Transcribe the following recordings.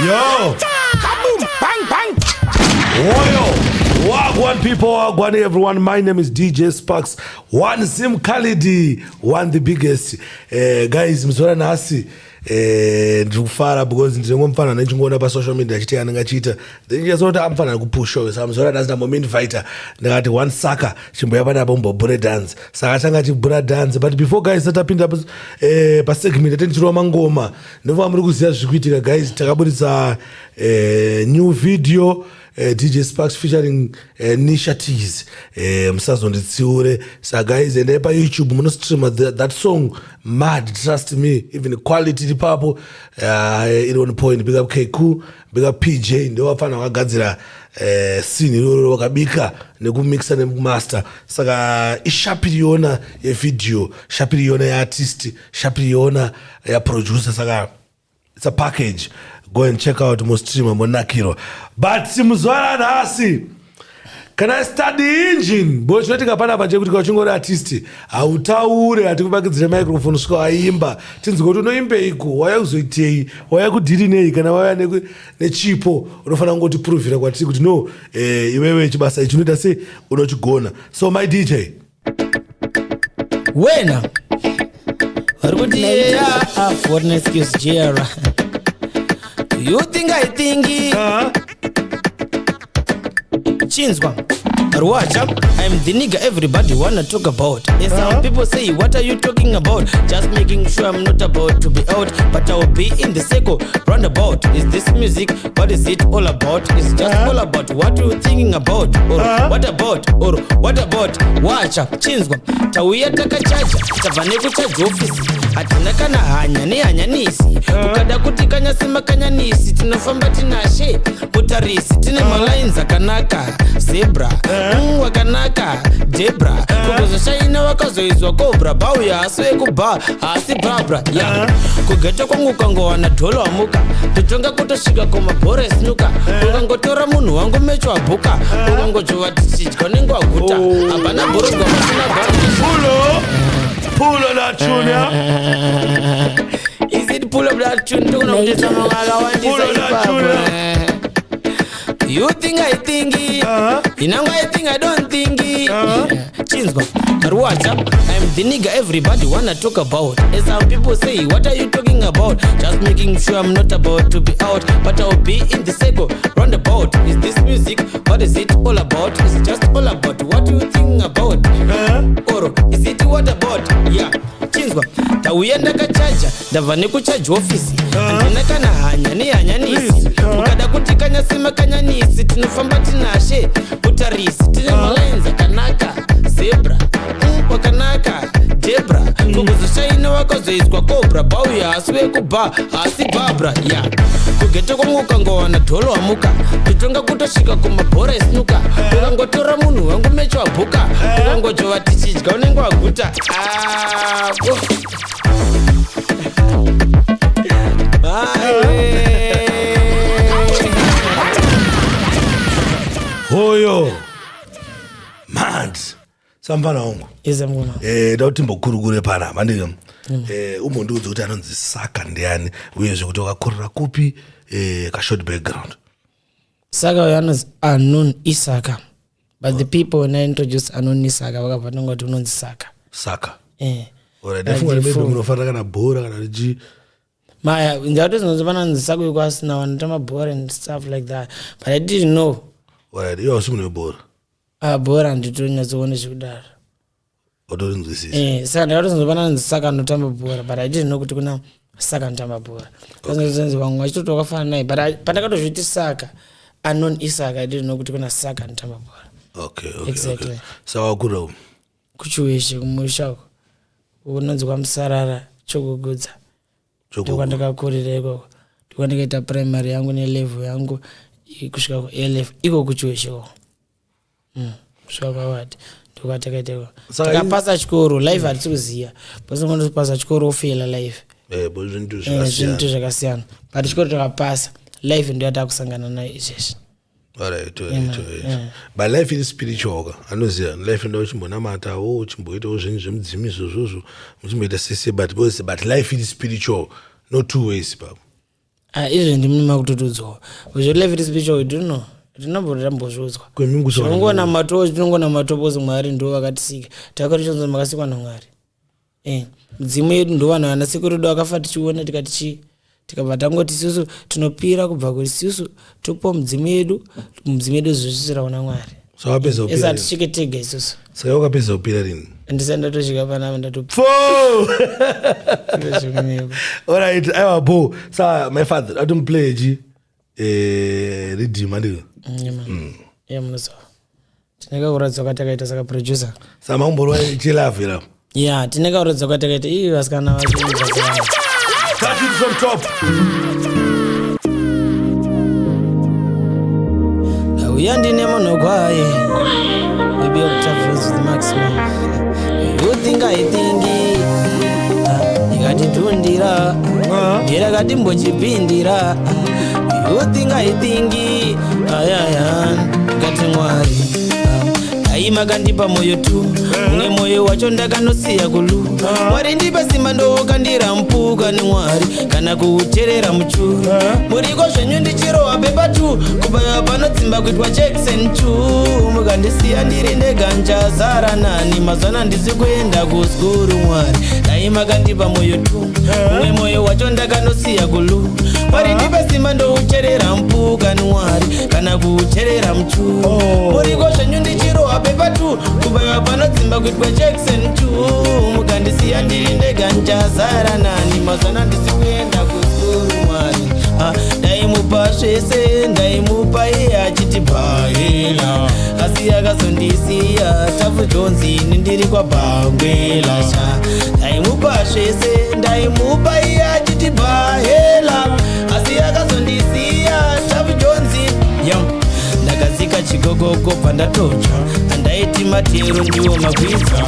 Yo! Kaboom! Bang, bang! Woyo! Wagwan people, wagwan everyone. My name is DJ Sparks. One Sim Khalidi, one the biggest. Guys, mzora nhasi ndiri kufara because ndine mumwe mufana ndichingoona pasocial media achiti anenge achiita, then ndichazoona kuti amufanira kupusha uyo. Saka mzora nhasi ndambomuinvita, ndakati, "One Saka, chimboya panapa umbobhure dance." Saka achanga achibhura dance, but before, guys, tatapinda pasegment yatenge tichirova mangoma, ndinofunga muri kuziva zviri kuitika, guys. Takaburitsa new video, DJ Sparks featuring Nisha Ts, "Musazonditsiure." Saka guys, endai paYouTube munostreama that song mad. Trust me, even quality iripapo, iri on point. Big up Kku, big up PJ, ndo vafana vakagadzira scene iroro, vakabika nekumixa nekumaster. Saka ishapiriona yevideo, shapiriona yeartist, shapiriona yaproducer. Saka it's a package. Go and check out, mostreama, monakirwa. But muzuva ranhasi, kana study engine bo, chinoitika panapa chekuti kauchingori artist, hautaure, hatikubakidzire microphone svika waimba, tinzwe kuti unoimbeiko, wauya kuzoitei, wauya kudhiri nei. Kana wauya nechipo, unofanira kungotipuruvhira kwatiri kuti no, iwewe chibasa ichi unoita sei, unochigona. So my DJ. Wena vari kuti, yeah, for an excuse jr, you think I think? Chinzwa ruwacha, I'm the nigga everybody wanna talk about. And some people say, "What are you talking about?" Just making sure I'm not about to be out, but I will be in the circle roundabout. Is this music? What is it all about? It's just all about what you thinking about, or what about, or what about? Wacha, chinzwa, tauya takachaja, tabva nekuchaja ofisi, hatina kana hanya nehanyanisi. Ukada kuti kanyasima kanyanisi, tinofamba tinashe mutarisi, tine malines akanaka zebra, wakanaka debra, kugozoshaina wakazoizwa cobra, bauya hasi wekubha, haasi bhabra ya kugeta kwangu. Ukangowana dhola wamuka, totonga kutosvika kumabhora esnuka. Ukangotora munhu wangu mecho wabhuka, ukangojova tichidya unenge waguta, hapana bhurugwa pasina bhara. Pull up, pull up that tune, yeah? Is it pull up that tune? Tokona kutesa mamwe akawandisa. Pull up that Ipapo. tune. You think I think? Inango I think I don't think. Chinzwa ruwacha, I'm the nigga everybody wanna talk about. And some people say, "What are you talking about?" Just making sure I'm not about to be out, but I'll be in the circle roundabout. Is this music? What is it all about? It's just all about what you think about, or is it what about? Yeah, chinzwa, ndauya ndakachaja, ndabva nekuchaja ofisi, handina kana hanya nehanyanisi. Ukada kuti kanyasima kanyanisi, tinofamba tinashe mutarisi, tine malines akanaka zebra, wakanaka debra, kugozoshaina wakazoiswa cobra, bauya hasi wekubha, haasi bhabra ya kugeta kwangu. Ukangowana dhola wamuka, totonga kutosvika kumabhora esnuka. Ukangotora munhu wangu mecho wabhuka, ukangojova tichidya unenge waguta. Ah, oh. Bye. Hoyo mad samfana wangu. Ize mngoma. Da timbokurukure panapa, andike umbondiudze kuti anonzi Saka ndiani, uyezve kuti wakakurira kupi, kashort background. Saka uyo anonzi Anon Isaka, but the people, when I introduce Anon Isaka, vakabva tongoti unonzi Saka. Saka. Eh. Alright, ndafunga kuti maybe munofanira kana bhora kana richi. Maya ndakatozonzi panonzi Saka uyu kwasina vanotamba bhora and stuff like that, but I didn't know. Alright, iwe hausi munhu webhora? Ah, bhora handitonyatsoone zvekudaro. Watorinzwisisa. Eh, saka ndakatozonzi panonzi Saka anotamba bhora, but I didn't know kuti kuna Saka anotamba bhora. Kazonzi vamwe vachitoti wakafanana naye, but pandakatozviti Saka Anon Isaka, I didn't know kuti kuna Saka anotamba bhora. Exactly. Okay, saka wakurira umu? KuChiweshe, kumusha uko unonzi kwaMusarara, Chokugudza, ndokwandakakurira ikoko, ndokwandikaita primary yangu nelevel yangu kusvika kuA level iko kuChiweshe ikoko. Kusvika kwawati ndokwatakaita ikoko. Takapasa chikoro, life hatisi kuziva, bcause chikoro ofela life. Bo zvintu Eh, zvakasiyana. Zvinhu zvakasiyana, but chikoro takapasa, life ndo yatakusangana nayo izvezvi. Alright. But life iri spiritual ka, anoziva life ndo uchimbonamatawo, uchimboitawo zvinhu zvemudzimu izvozvozvo, muchimboita sese, but because, but life iri spiritual, no two ways papo. Ah, izvi ndimi makutotudzwawo. Zvo life iri spiritual, we don't know, tinambotambozviudzwa. Kwemingu. Tinongonamatowo, tinongonamatowo because Mwari ndo vakatisika. Takatichonzi makasikwa naMwari. Mudzimu yedu ndo vanhu vana sekuru edu akafa tichiona, tikati chii, tikabva tangoti isusu tinopira kubva kuri isusu, topiwa mudzimu yedu, mudzimu yedu zozvisira kuna Mwari. Saka wapedza Ese kupira rini? Hatisvike tega isusu. Saka wakapedza kupira rini? Ndisati ndatosvika panapa ndatopira. Fo. Alright, aiwa, bo. Sa my father atomplay chi riddim, andiko? Ya, munoziva tine kakuratidza kwatakaita, saka producer. Sa makumborwa chilove ira? Ya, tine kakuratidza kwatakaita ii vasikana vacho. Start it from top. Ndauya ndine munhu kwaye. Baby, octave the maximum. You think I think? Ikatitundira ndira, you think I think? Ayaya, ngati Mwari dai makandipa moyo tu, umwe moyo wacho ndakanosiya kulu. Mwari ndipe simba ndokandira mupuka ni Mwari kana kuucherera muchuru. Muriko zvenyu ndichirohwa pepa tu, kubaya panotsimba kuitwa Jackson tu. Mukandisiya ndiri ndega nchazara nani? Mazwana ndisi kuenda kuskuru. Mwari dai makandipa moyo tu, umwe moyo wacho ndakanosiya kulu. Mwari ndipe simba ndoucherera mupuka ni Mwari kana kuucherera muchuru. Muriko zvenyu ndichirohwa pepa tu, kubaiwa panotsimba kuitwa Jackson tu. Mukandisiya ndiri ndega nchazara nani? Mazwana ndisi kuenda kuskuru. Mwari, ah, ndaimupa zvese, ndaimupa iye achiti bhaela, asi akazondisiya Tafu Jones, ini ndiri kwabhangwela sha. Ndaimupa zvese, ndaimupa iye achiti bhaela, asi akazondisiya Tafu Jones. Yam, ndakadzika chigogogo pandatotsva, andaiti matero ndiwo makwidza.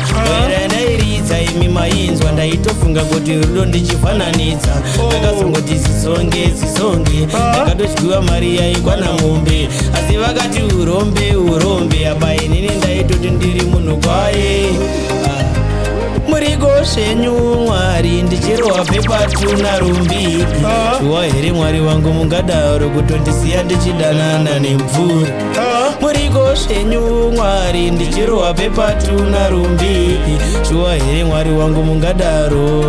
Wera ndairidza, imi mainzwa, ndaitofunga kuti rudo ndichifananidza. Ndakazongoti zisonge zisonge, ndakatodyiwa mari yaikwana mombe, asi vakati urombe urombe. Apa inini ndaitoti ndiri munhu kwaye. Ah. Muriko zvenyu Mwari ndichirohwa pepatuna rumbi. Shuwa here Mwari wangu mungadaro kutondisiya ndichidanana nemvura? Muriko zvenyu Mwari ndichirohwa pepatuna rumbi. Shuwa here Mwari wangu mungadaro?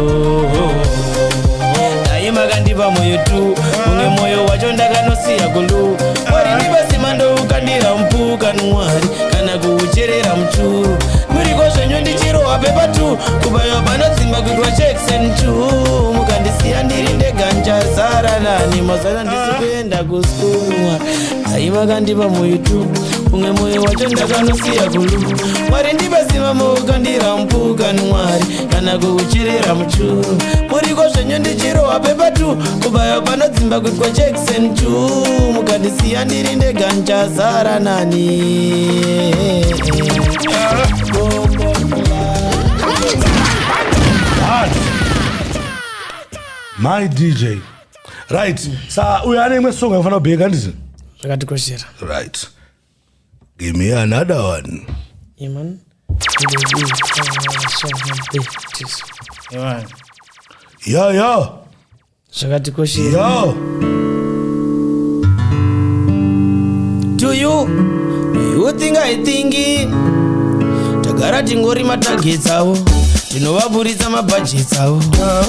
Dai makandipa moyo tu, mumwe moyo wacho ndakanosiya kulu. Mwari ndipe simba ndoukandira mupuka Mwari kana kuucherera muchuru. Muriko zvenyu ndichirohwa pepa tu, kubaiwa panotsimba kuitwa Jackson tu. Mukandisiya ndiri ndega nchazara nani? Mazana ndisi kuenda kuskuru. Dai makandipa moyo tu, umwe moyo wacho ndakanosiya kulu. Mwari ndipe simba moukandira mupuka Mwari kana kuucherera muchuru. Muriko zvenyu ndichirohwa pepa tu, kubaiwa panodzimba kuitwa Jackson tu. Mukandisiya ndiri ndega nchazara nani? Hard. My DJ, right, sa uyo ane imwe song yakufanira kubheka, handiti? Zvakatikoshera. Right, give me another one. Iman. Yeah, Yo yo. Zvakatikoshera. Yo. To you, you think I think? Tagara tingori matargets avo, tinovaburitsa mabudgets avo.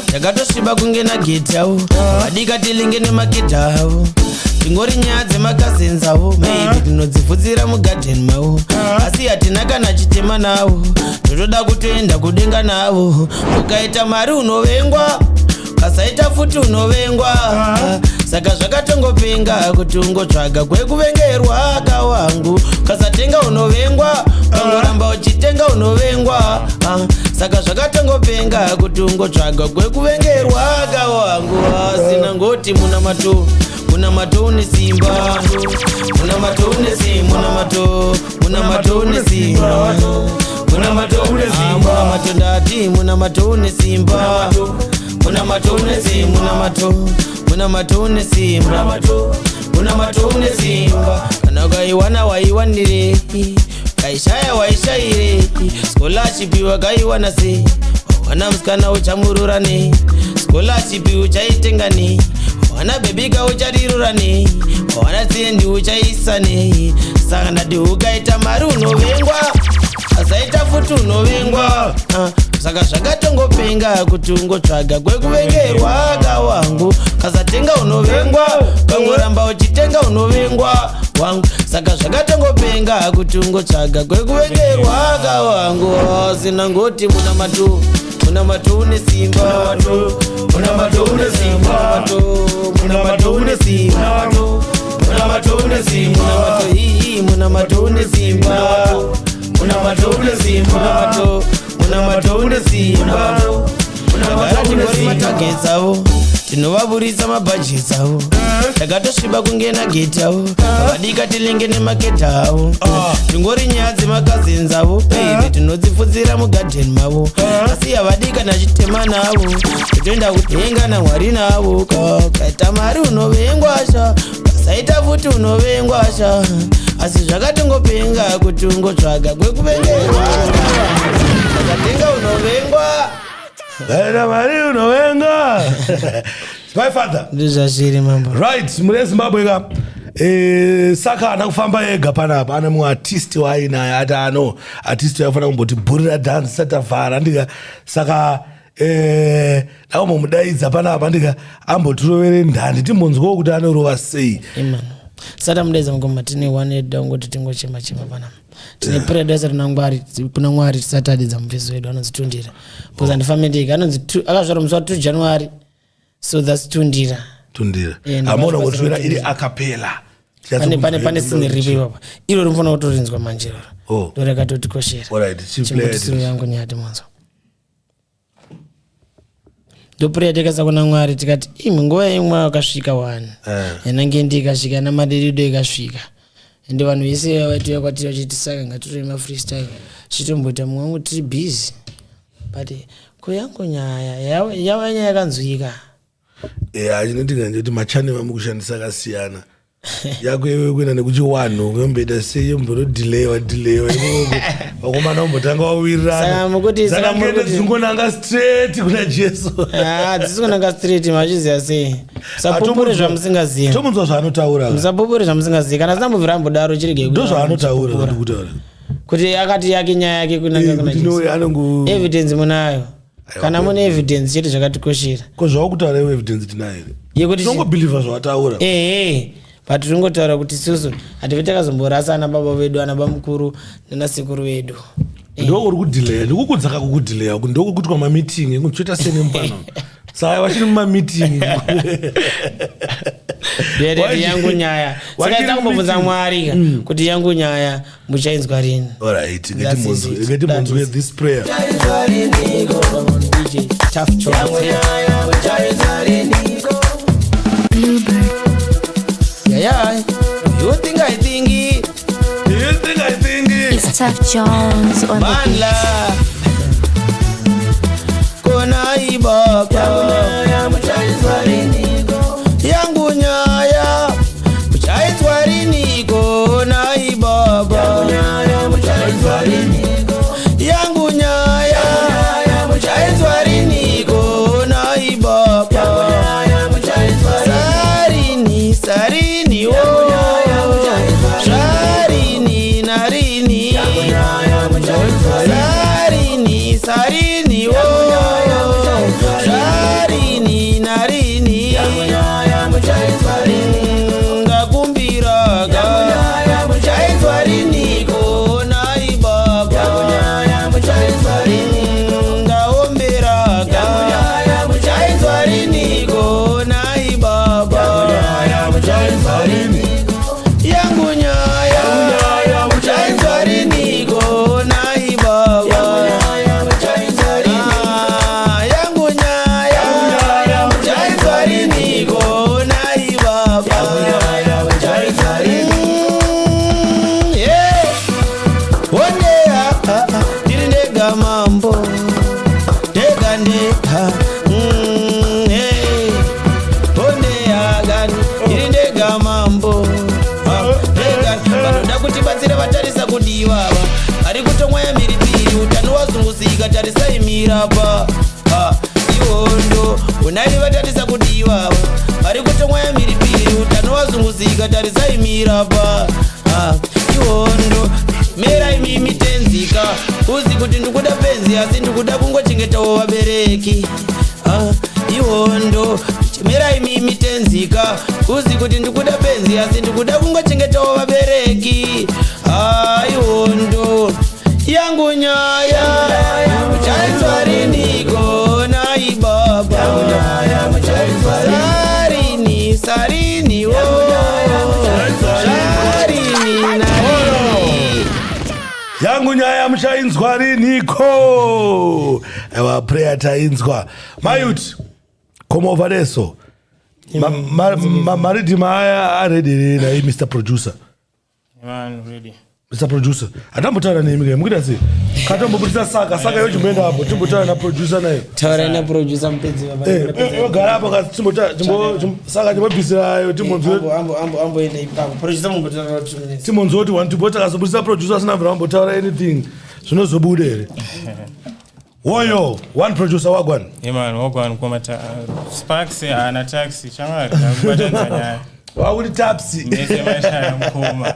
Takatosviba kunge nageti avo, vadika tilinge nemakedha avo. Tingori nyaya dzemacousins avo, maybe tinodzibvudzira mugadheni mavo, asi hatina kana chitema navo. Totoda kutoenda kudenga navo. Ukaita mari unovengwa, ukasaita futi unovengwa, saka zvakatongopenga kuti ungotsvaga kwekuvengerwa kawangu. Ukasatenga unovengwa, ukangoramba uchitenga unovengwa. Ah, saka zvakatongopenga kuti ungotsvaga kwekuvengerwa kawangu. Asina ngoti munamato, munamato une simba, munamato une simba, munamato, munamato une simba, munamato une simba, munamato, ndati munamato une simba, munamato une simba, munamato, munamato une simba, munamato une simba. Kana ukaiwana waiwanire, ukaishaya waishaire. Scholarship wakaiwana sei? Wawana musikana uchamurura nei? Scholarship uchaitenga nei? Wana baby ka ucharirura nei? Wana sendi uchaisa nei? Saka ndati ukaita mari unovengwa, asaita futi unovengwa. Ah, saka zvakatongopenga kuti ungotsvaga kwekuvengerwa kawangu. Kasatenga unovengwa, kangoramba uchitenga unovengwa wangu. Saka zvakatongopenga kuti ungotsvaga kwekuvengerwa kawangu. Sina ngoti munamato, munamato une simba, munamato une simba, munamato une simba, munamato une simba, munamato ii, munamato une simba, munamato une simba, munamato une simba. Munamato matargets avo tinovaburisa, mabudgets avo takatosviba kunge nageti avo, vadika tilinge nemaketa avo. Tingori nyaya dzemacousins avo, baby, tinodzipfudzira mugadheni mavo, asi havadika nachitema navo, totoenda kudenga namwari navo. Kaita mari unovengwa sha, kasaita futi unovengwa sha. Asi zvakatongopenga kuti ungotsvaga kwekuvengerwa, kasatenga unovengwa. Kaita mari unovenga, my father. Ndizvazviri, mambo. Right, mune Zimbabwe ka. Saka haana kufamba ega panapa, ane mumwe artist waainaye. Ati ano artist yafanira kumbotibhurira dhanzi isati avhara ndika. Saka ndakambomudaidza panapa ndika ambotirovere ndandi, timbonzwawo kuti anorova sei. Iman sati amudaidza mukoma, tine one yedu dangoti tingochema chema panapa. Tine prayer dasa kuna Mwari tisati adidza mufeso wedu anonzi Tundira, because handifambe ndega. Anonzi akazvarwa musi wa2 January, so that's Tundira. Tundira. Eh, Hamona ndakazwa kutivera iri Tundira. acapella. Pane sini ripo ipapa, iro rinofanira kutorinzwa manje iroro. Oh. Ndo rakatotikoshera. Alright, chiplay. Chimbotisiro yangu nyati monzo ndoprayer takaisa kuna Mwari, tikati imwe nguva imwe wakasvika wani. Yanange ndi ikasvika, namadedido ikasvika, ende vanhu vese vaitouya kwatiri vachiti saka ngatiroi mafreestyle, chitomboita mumwe wangu, tiri busy. But kuyangu nyaya yava nyaya yakanzwika. Chinoitika ndechekuti machannel amukushandisa akasiyana. Yako iwe kuenda nekuchiwanhu kuyomboita sei, yombonodhilewa dhilewa, vakomana vambotanga wawirirana. Saka Saka muri ngende dzingonanga straight kuna Jesu. Ah, dzisi kunanga straight, machiziva sei? Musapupure zvamusingazivi. Tomunzwa zvaanotaura. Musapupure zvamusingazivi. Kana sambobvira ambodaro, chirege. Ndo zvaanotaura zvandikutaura. Kuti akati yake nyaya yake kunanga kuna Kuti Jesu. no, anongo Evidence munayo? Kana mune evidence chete, zvakatikoshera. Ko zvawakutaura iwe, evidence tinayo here? Yekuti Tinongobhilivha zvawataura. Ehe, but tinongotaura kuti isusu hative takazomborasa ana baba vedu, ana bamukuru nanasekuru vedu. Ndo uri kudhileya, ndikukudzaka kukudhileya, ndokuri kuitwa mameeting ekuti toita sei nemupano. Saka vachiri mumameeting. Ndiyatati yangu nyaya saka Wachiri takumbobvunza meeting. Mwari ka, kuti yangu nyaya muchainzwa rini? Alright, That ngatimunzwe is it. ngatimunzwe That is this prayer. DJ Tough Choice. Bluebird. Yeah. You think I think it? Do you think I think it? It's Tough Jones on the beat. Bandla. Kona ibaba. Yangu nyaya muchainzwa riniko nai baba? Yangu nyaya muchainzwa riniko nai baba? Sarini sarini wo, zvarini narini, sarini sarini wo, zvarini narini. Ngakumbiraga muchainzwa riniko nai baba? Ngaomberaga muchainzwa riniko nai baba? Yangu nyaya muchainzwa riniko nai baba? Ah, yangu nyaya muchainzwa riniko nai baba? Yeah. Onea, ndiri ndega mambo, ndega ndega. Hey. Onea gani, ndiri ndega mambo. Ah, ndega. Vanoda kutibatsira vatarisa kudivava, vari kutomwaya mhiripiri, utano wazunguzika, tarisai mirapa. Ah, ihondo unai, vatarisa kudivava, vari kutomwaya. Tarisai mirapa. Ah, ihondo merai mimi tenzika uzi kuti ndikuda penzi, asi ndikuda kungochengetawo vabereki. Ah, ihondo merai mimi tenzika uzi kuti ndikuda penzi, asi ndikuda kungochengetawo vabereki. Ah, ihondo yangu nyaya muchainzwa riniko nai baba? Sarini sarini wo sarini narini. Yangu nyaya muchainzwa riniko? Aiwa, prayer tainzwa. Mayut komova neso mariddim aya aready nai Mr Producer? Man, ready. Mr Producer, hatambotaura nemi kai, mukuita sei? Katombobudisa saka saka yo, chimboenda apo, timbotaura naproducer nayo. Taurai naproducer mupedzi. Ogara apo kasi, saka chimbobvisirayo timbonzwe. Amboenda ipapo producer, mumbotaura 2 minutes. Timbonzwe kuti one two bo takazobudisa producer asina mvura ambotaura anything, zvinozobuda here? Woyo one producer, wagwan? Yeah man, wagwan koma Sparks haana taxi chamari kubatanidza nyaya. Wakuti tapsi. Mese mashaya mukoma.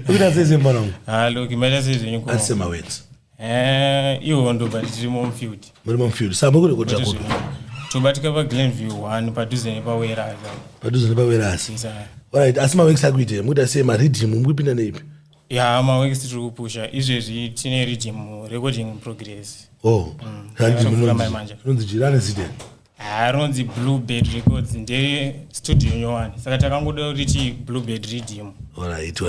Ukuita sei sembana wangu? Ah, look, maita sei zvenyu koma? Asema wets. Eh, ihondo, but tirimo mufield. Muri mufield, samba kuri kuita kupi? Tobatika paGlenview 1, padhuze nepaweraza. Padhuze nepawerasi. Alright, asi maworks akuite mukuita sei? Mariddim mukupinda neipi? Ya, maworks tiri kupusha izvezvi, tine riddim recording in progress. Oh. Yakavhura mai manje. Rinonzi jirani zite? Ha, rinonzi Bluebird Records, ndere studio nyowani, saka takangoda riti Bluebird Riddim. Alright.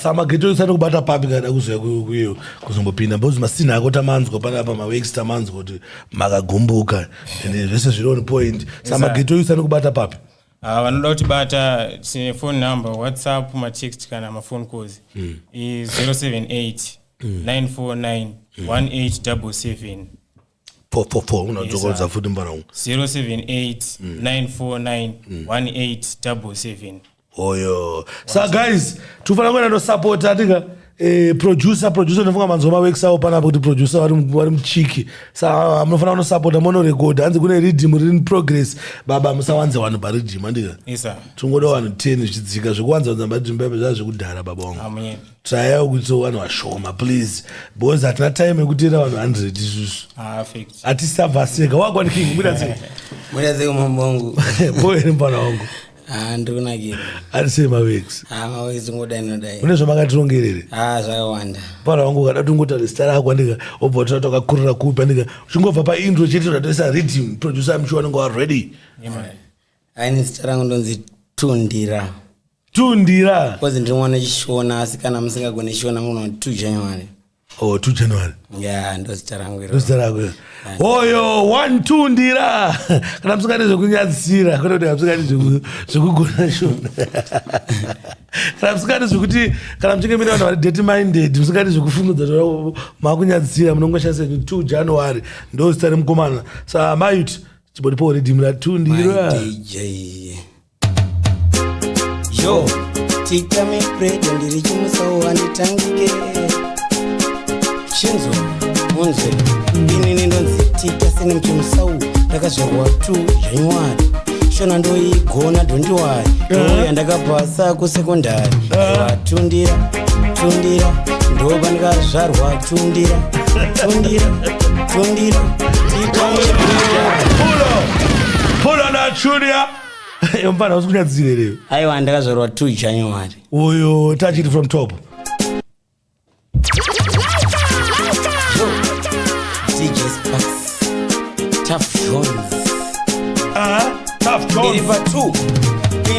Sa mageto usati kubata papi kana kuzoya kuyo kuzombopinda? Because masina ako tamanzwa panapa, maworks tamanzwa kuti makagumbuka ende zvese zviri on point. Sa mageto usati kubata papi? Ah, vanoda kutibata, tine phone number, WhatsApp, matext kana maphone calls, i 078 949 1877. 444 unadzokorodza futi mbana wangu. 078 949 1877. Oyo, sa guys, tofanira kuenda ndosapota tika producer. Ndofunga manzwa maworks avo panapa kuti producer vari muchiki, sa munofanira kunosapota monorekodha. Hanzi kune riddim riri in progress. Baba, musawanze vanhu pariddim, andika? Isa. Tingoda vanhu 10 zvichidzika. Zvekuwanza wanza pariddim paipa zvaa zvekudhara, baba wangu. Amunye. Trayai kuti vanhu vashoma, please, because hatina time yekuteera vanhu 100 isusu. Perfect. Hatisabva seka. Wagwan king, muita sei? Muita sei mambo wangu? Boyeri mufana wangu. Ah, ndiri kunakira. Atisei maworks? Ah, maworks ngodai nodai. Mune zvamakatirongere? Ah, zvakawanda. Mufana wangu, ukada tingotaura zita rako, andika, wobva wataura takakurira kupi, andika? Uchingobva paintro chete, tatoisa riddim, producer musho vanenge vaready. Aini zita rangu ndonzi Tundira. Tundira. Because ndiri mwana wechishona, asi kana musingagoni Shona muno 2 January. Oh, 2 January. Ya, ndo zita rangu iro. Ndozita rako oyo, one Tundira. Kana musingadi zvekunyadzisira, kwete kuti musingadi zvekugona Shona, kana musingadi zvekuti kana muchinge mine vanhu vari dirty minded, musingadi zvekufungudza makunyadzisira, munongoshandisa 2 January, ndo zita remukomana. Sa mayut chimbodipowo riddim raTundira. My DJ. Yo, titame predo, ndiri chimusawo handitangike. Chinzo, unzwe. Inini ndonzi Tita sene muchimusau, ndakazvarwa 2 January. Shona ndoigona, dondiwari. Ndoya ndakapasa kusekondari. Tundira, tundira, ndoba ndakazvarwa tundira. Tundira, tundira, titame predo. Pulo pulo na Junior yomfana, usi kunyadzisira here? Aiwa, ndakazvarwa 2 January. Uyo, touch it from top. DJ Sparks, Tough Jones. Tough Ndiri Jones. pa 2.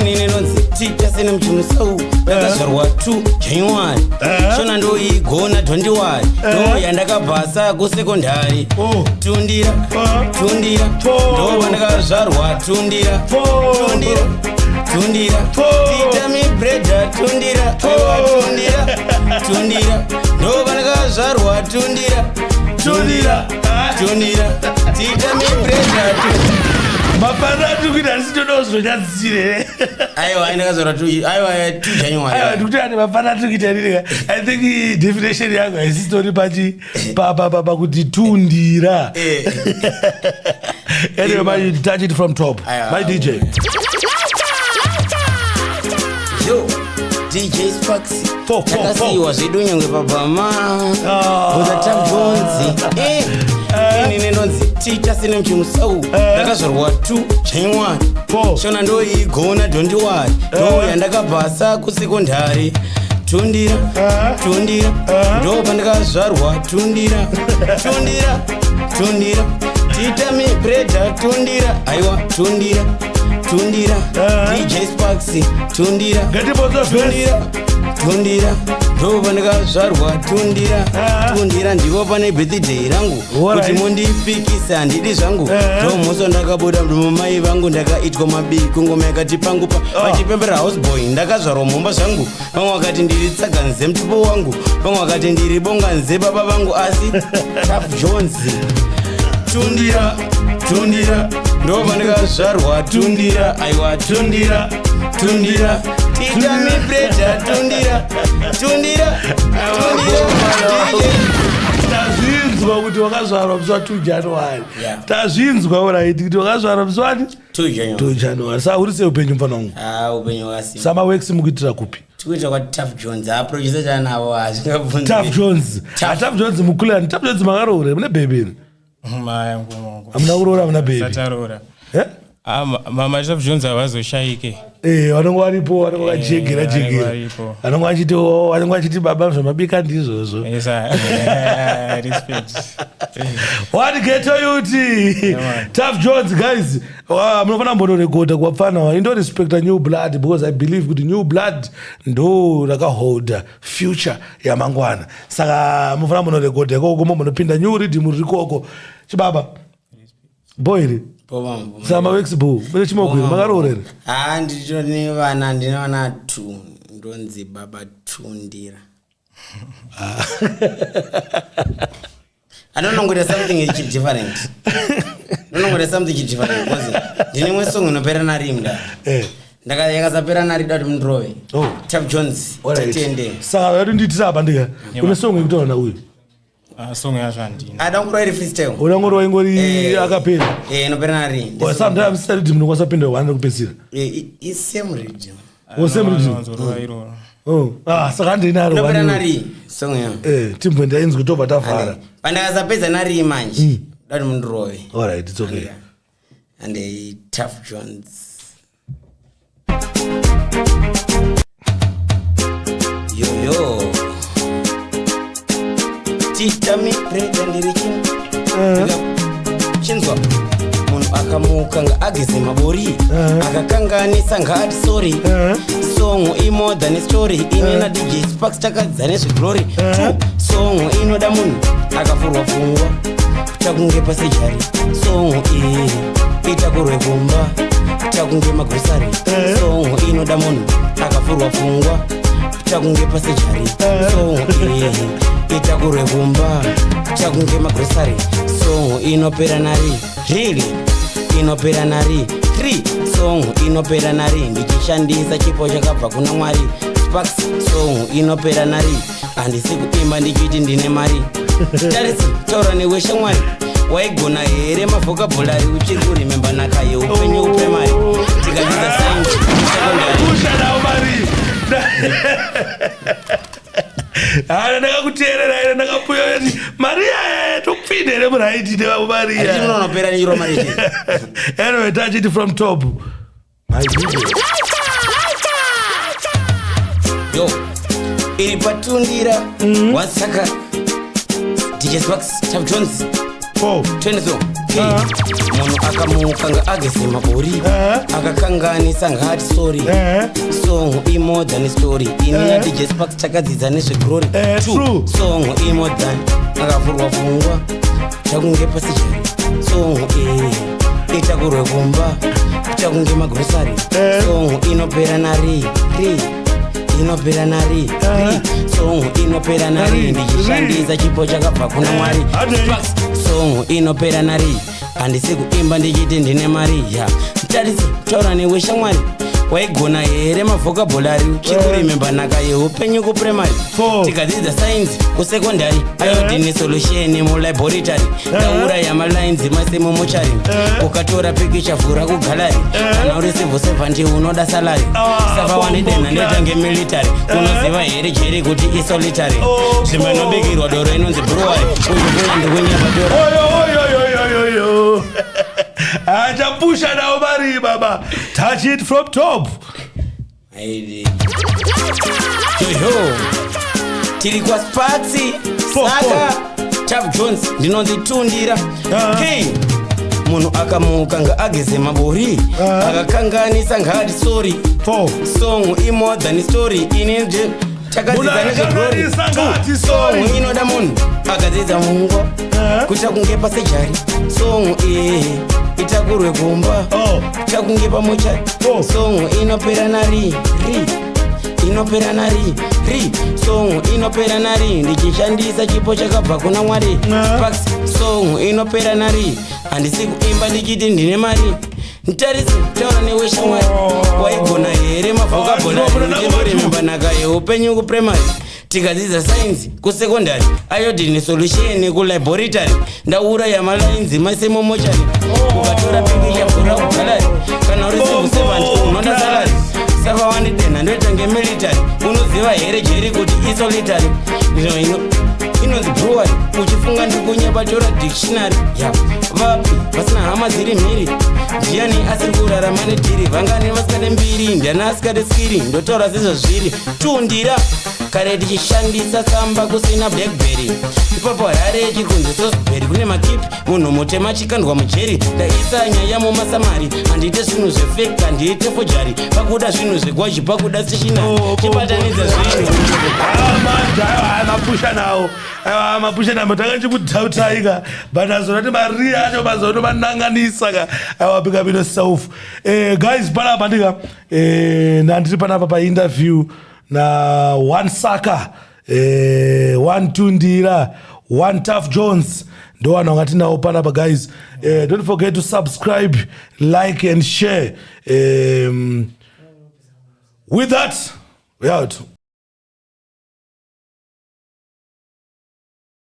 Inini ndonzi Tita sene muchimusau, ndakazvarwa 2 January. Shona ndoigona, dondiwari, ndoya ndakabhasa kusekondari. Oh. Tundira, tundira, Four. ndoba ndakazvarwa tundira. Four. Tundira, tundira, Four. tita mibreda, tundira. Aiwa, tundira, tundira, ndoba ndakazvarwa tundira. Tundira, tundira, tita mibreda. Mafana atiri kuita handisi todawo zvinonyadzisira here? Aiwa, ndakazvarwa aiwa, 2 January. Aiwa, ndikuti ane mafana atiri kuita nini? I think definition yangu haisitori pachi pakuti tundira. Anyway, my, touch it from top. Aiwa, My DJ. DJ Sparks. Four, four, Takasiyiwa zvedu nyangwe pabhama. Ah. Bhuza Tap Jones. Inini ndonzi Tita sine muchimusau. Ndakazvarwa 2 January. Four. Shona ndoigona don't worry. Ndo yandakabhasa kusekondari. Tundira, tundira, ndo pandakazvarwa tundira, tundira, tundira, tita mi preda tundira, aiwa tundira, tundira, DJ Sparks tundira, Ngatimbonzwa verse. tundira, tundira, ndo pandakazvarwa tundira, tundira, ndipo pane birthday rangu Alright. kuti mundipikisa handidi zvangu ndo musi ndakabuda mumai vangu ndakaitwa mabiko ngoma yakati pangu pa vachipembera houseboy ndakazvarwa mumba zvangu vamwe vakati ndiri tsaganze mutupo wangu vamwe vakati ndiri bonganze baba vangu asi Tap Jones tundira tundira ndo pandakazvarwa tundira aiwa tundira tundira tita mipreda tundira tundira tundira DJ. Tazvinzwa kuti wakazvarwa musi wa2 January. Yeah. Tazvinzwa alright kuti wakazvarwa musi wani? 2 January. 2 January. Saka uri sei upenyu mufana wangu? Ah, upenyu hwakasimba. Samaworks mukuitira kupi? Tikuita kwaTaf Jones aproducer chanavo hazvingabvunzi. Tap Jones. Tough. Ah, Tap Jones mukulani. Tap Jones makaroora mune baby here? Maya ngumongo. Hamuna kuroora hamuna baby. Sataroora. Eh? Ah, mama Tap Jones havazoshayike. Eh, vanonge varipo, vanonge vachijegera Eh, vanenge jegera. varipo. Vanonge vachiti oh, vanonge vachiti baba zvamabika ndizvozvo. Yes, respect. What ghetto youth? man. Tough Jones guys. Munofanira kumbonorekodha kuvapfana indorespecta new blood because I believe kuti new blood ndo rakaholda future yamangwana. Saka munofanira kumbonorekodha ikoko mombonopinda new rhythm riri ikoko. Chibaba. Boy iri. Sama works bo. Mune chimogwiri makaroora here? Ha, nditone vana, ndine vana 2 ndonzi baba Tundira. Anonongoita something ichi different. Ndinongoita something ichi different because ndine imwe song inopera narimda. Eh. Ndaka yakasapera narida kuti mundirove. Oh. Tap Jones. Alright. Titende. Saka yatonditira apa ndika. Une song yekutaura nauyu. Ah, song yacho handina. Ada kurova iri freestyle. Unangorova ingori Eh. akapera. Eh, inopera nari. Oh, sometimes sita rhythm inokwanisa kupinda one rekupedzisira. Eh, i same rhythm. Oh, same rhythm. Vanozorova iroro. Oh, ah, saka handinaro Inopera one. nari song yayo. Eh, timbwe ndainzwi tobva tavhara. Pandakasapedza nari manje. Dati mundirove. Alright, it's okay. And a Tough Jones. Yo yo. Tita mi preda ndiri chini. Chinzwa. Munhu akamuka ngaageze mabori akakanganisa ngaati sorry song imore than story ini na DJ Sparks takadza nezveglory. Two song inoda munhu akavhurwa pfungwa takunge pasejari song iyi itakurwe kumba takunge magrosari song inoda munhu akavhurwa pfungwa takunge pasejari song iyi itakurwe kumba takunge magrosari song inopera nari really inopera nari 3 song inopera nari ndichishandisa chipo chakabva kuna Mwari Sparks song inopera nari handisi kuimba ndichiti ndine mari tarisi taura newe shamwari waigona here mavhokabhulari uchiri kurimemba nhaka yeupenyu uprimary tikadzidza sainzi secondary Kusha nawo mari. Hana ndakakuteerera ine ndakapuya kuti Maria tokupinda here muraiti nevavo handiti Maria. munonopera nechiroma rechi Anyway, touch it from top. My goodness. yo iri patundira wasaka DJ Sparks Tap Jones Four. 22 munhu akamuka ngaageze mabori akakanganisa ngaati sorry song imore than story ini na DJ Sparks takadzidza nezveglori Eh, true. song imore than akavhurwa pfungwa takunge pasijari song iyi itakurwe kumba takunge magrosari song inopera nari ri inopera nari ri song inopera nari ndichishandisa chipo chakabva kuna Mwari Ade. Sparks song inopera nari handisi kuimba ndichiti ndine mari ya tarisi taura newe shamwari Waigona here mavocabulary? Chikurememba nhaka yeupenyu kuprimary. Four. Tikadzidza science kusekondary, iodine solution mulaboratory, ndauraya malines masemo mochari. Ukatora pikicha, vhura kugallery. Kana uri civil servant, unoda salary. Ah, Saka wandidena, bombo. ndoitange military. Unoziva here jeri kuti isolitary? Oh, Zvimba inobikirwa doro inonzi brewery. Uyu ndikunyapa doro. Oyo, oyo, oyo, oyo, oyo. Achapusha nawo mari baba. Touch it from top. Aidi. Jojo. Tiri kwaSparks. Four, Saka Chap Jones, ndinonzi Tundira. Ah. K munhu akamuka ngaageze mabori. Ah. Akakanganisa ngaati sorry. Four. Song imore than story ine nje takadzidza Munhu nezveglory. akakanganisa ngaati sorry. Song inoda munhu akadzidza mungo Ah. kuita kunge pasejari. Song iyi itakurwe kumba. Oh. Chakunge pamochari. Oh. Song inopera nari ri, inopera nari ri. Song inopera nari, ndichishandisa chipo chakabva kuna Mwari. Ah. Sparks, song inopera nari. Handisi kuimba ndichiti ndine mari. Ntarise taura newe shamwari. Oh. Waigona here Ah, mavocabulary? ndinoona. Uchimborememba nhaka yeupenyu kuprimary. Tikadzidza science kusekondary, iodine solution kulaboratory, ndauraya malines masemo mochari. Ukatora pikicha, vhura kugallery. Kana uri civil servant, unoda salary. Saka wandidena, ndoita ngemilitary. Unoziva here jeri kuti isolitary? Ndino ino inonzi brewery. Uchifunga ndikunyapa, tora dictionary ya. Vapi vasina hama dziri mhiri? Ndiani asiri kurarama nedhiri? Vangani vasikade mbiri? Ndiani asikade skiri? Ndotaura sezvazviri. Tundira. Kare tichishandisa tsamba kusina BlackBerry. Ipapo Harare yechikunzi Sosbury, kune makipi, munhu mutema achikandwa mujeri. Ndaisa nyaya mumasamari. Handiite zvinhu zvefake, handiite forgery. Pakuda zvinhu zvegwaji, pakuda stationery. Oh, Chibatanidza zvinhu. Ah, manje aiwa, mapusha nawo. Aiwa, mapusha nawo. Tanga chimudhautaika, but azonati mari acho mazono mananganisa ka. Aiwa, pick up yourself. Guys, panapa ndika ndandiri panapa painterview na One Saka, One Tundira, One Tough Jones. Ndo vanhu vangatinawo panapa, guys. Don't forget to subscribe, like and share. With that, we out.